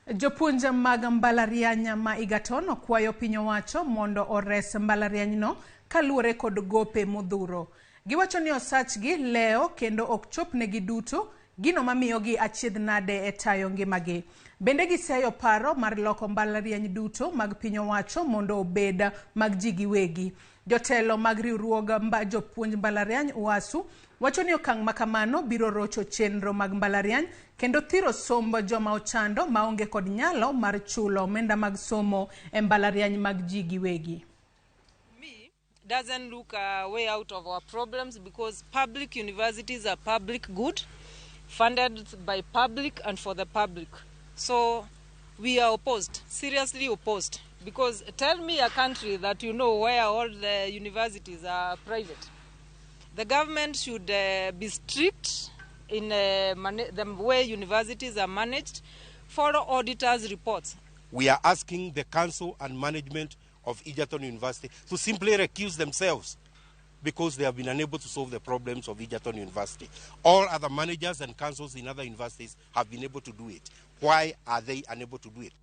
Jopuonj mag mbalariany ma Egerton okwayo piny owacho mondo ores mbalarianyno kaluwore kod gope modhuro. Giwacho ni osachgi lewo kendo ok chopnegi duto, gino mamiyogi achiedh nade e tayo ngimagi. Bende giseyo paro mar loko mbalariany duto mag piny owacho mondo obed mag ji giwegi. Jotelo mag riwruog mba jopuonj mbalariany UASU wacho ni okang' ma kamano biro rocho chenro mag mbalariany kendo thiro somb joma ochando maonge kod nyalo mar chulo omenda mag somo e mbalariany mag ji giwegi. Me doesn't look a way out of our problems because public universities are public good, funded by public and for the public. So we are opposed, seriously opposed, because tell me a country that you know where all the universities are private. The government should be strict in the way universities are managed, follow auditors' reports. We are asking the council and management of Egerton University to simply recuse themselves because they have been unable to solve the problems of Egerton University. All other managers and councils in other universities have been able to do it. Why are they unable to do it?